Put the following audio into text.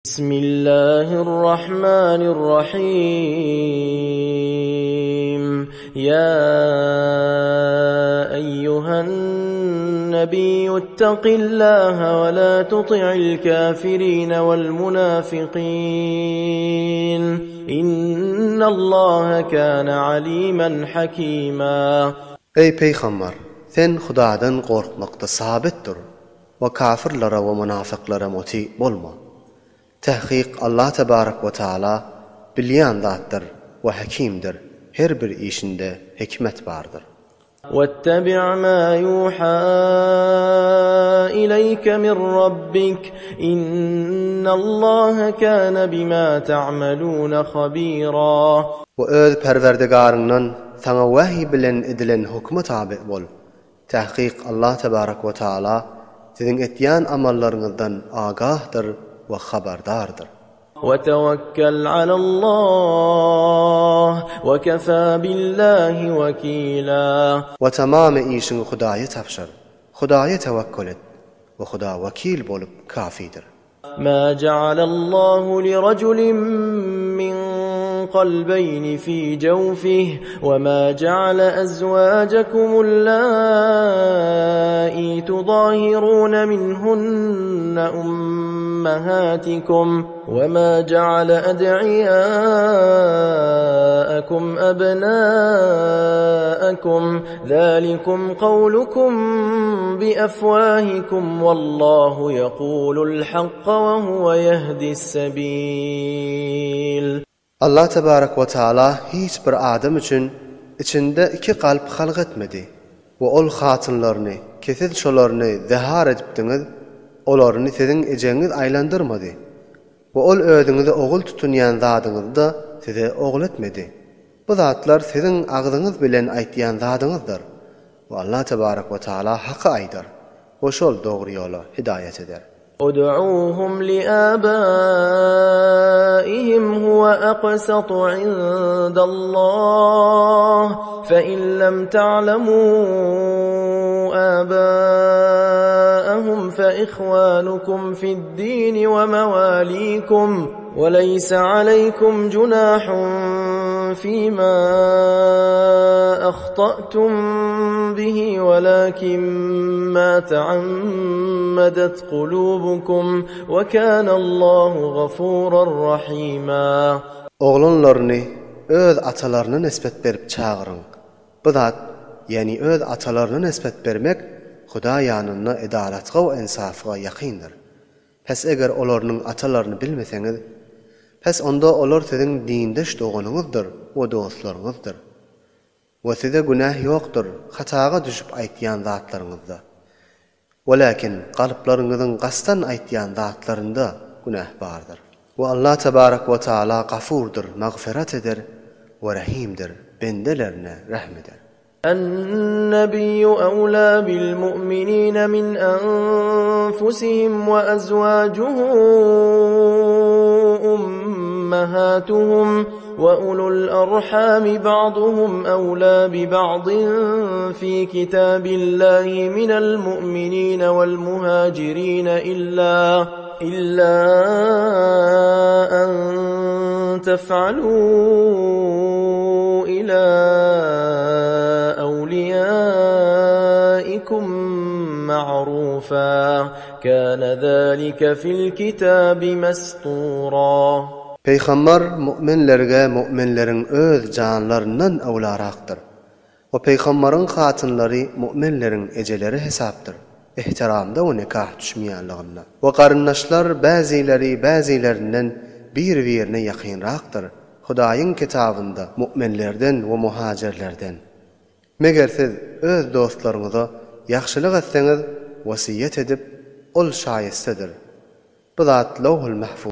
Bismillahirrahmanirrahim. Ýa eýýuhen nebiýýu ittakillaha we la tuti'il kafirine wel munafikin. Innallaha kana alimen hakima. Eý pygamber, sen Hudadan gorkmakda sabit dur. We kafyrlara we mynafyklara muty bolma. Tahkyk Allah tebarek we taala bilýän zatdyr we Hekimdir, her bir işinde hikmet bardyr. Wettebe' ma ýuha ileýke min Rabbik, innallaha kana bima ta'maluna habira. We öz Perwerdigaryňdan saňa wahyý bilen edilen hukma taby bol. Tahkyk Allah tebarek we taala siziň etýän amallaryňyzdan agahdyr we habardardyr. We tewekkel alallah we kefa billahi wekila. We tamamy işiňi Hudaýa tabşyr. Hudaýa tewekkül et we Huda wekil bolup kafidir. Ma ja'alallahu li rajulin min qalbeýni fi jawfihi we ma ja'ala azwajakum allai tudahiruna minhunna ummahatikum we ma ja'ala ad'iyakum abna'akum Zalikum kawlukum bi afwahikum wallahu ýekulul hakka we huwe ýehdis sebil. Allah tebarek we taala hiç bir adam üçin içinde iki kalp halk etmedi we ol hatynlaryny ki siz şolaryny zehar edipdiňiz olaryny siziň ejeňiz aýlandyrmady we ol özüňize ogul tutunýan zadyňyzy-da size ogul etmedi. Bu zatlar siziň agzyňyz bilen aýtýan zadyňyzdyr. We Allah tebarek we taala haky aýdar we şol dogry ýola hidaýat eder. Ud'uhum li'abaihim huwa aqsatu 'indallah fe in lem ta'lemu abaahum fe ihwanukum fid-din we mawalikum وَلَيْسَ عَلَيْكُمْ جُنَاحٌ فِيمَا أَخْطَأْتُمْ بِهِ وَلَكِنْ مَا تَعَمَّدَتْ قُلُوبُكُمْ وَكَانَ اللَّهُ غَفُورًا رَحِيمًا. Oglanlaryny öz atalaryna nisbet berip çagyryň. Bu zat, ýagny öz atalaryna nisbet bermek Hudaý ýanynda edalatga we ynsafga ýakyndyr. Pes eger olarynyň atalaryny bilmeseňiz, pes onda olar siziň dindeş doganyňyzdyr we dostlaryňyzdyr. We size günäh ýokdur hataga düşüp aýtýan zatlaryňyzda. Welakin galyplaryňyzyň gasdan aýtýan zatlarynda günäh bardyr. We Allah tebarek we taala Gafurdyr, magfyrat eder, we Rahimdir, bendelerine rehm eder. En-Nebiyyu ewlâ bil-mu'minîne min enfusihim we ezwâcuhû ummahâtuhum we ulul erhâmi ba'duhum ewlâ bi-ba'din fî kitâbillâhi minel-mu'minîne wel-muhâcirîne illâ illâ en tef'alû ilâ ewliýâikum ma'rûfâ kâne zâlike fil kitâbi mestûrâ. Pygamber mu'minlerge mu'minleriň öz janlaryndan öwlarakdyr. We pygambaryň hatynlary mu'minleriň ejeleri hesapdyr, ehtiramda we nikah düşmeýänlygynda. We garyndaşlar bäzileri bäzilerinden bir-birine ýakynrakdyr, Hudaýyň kitabynda mu'minlerden we muhajirlerden. Meger siz öz dostlaryňyza ýagşylyk etseňiz, wesýet edip, ol şaýystadyr. Bu zat Lowhul Mahfuzda.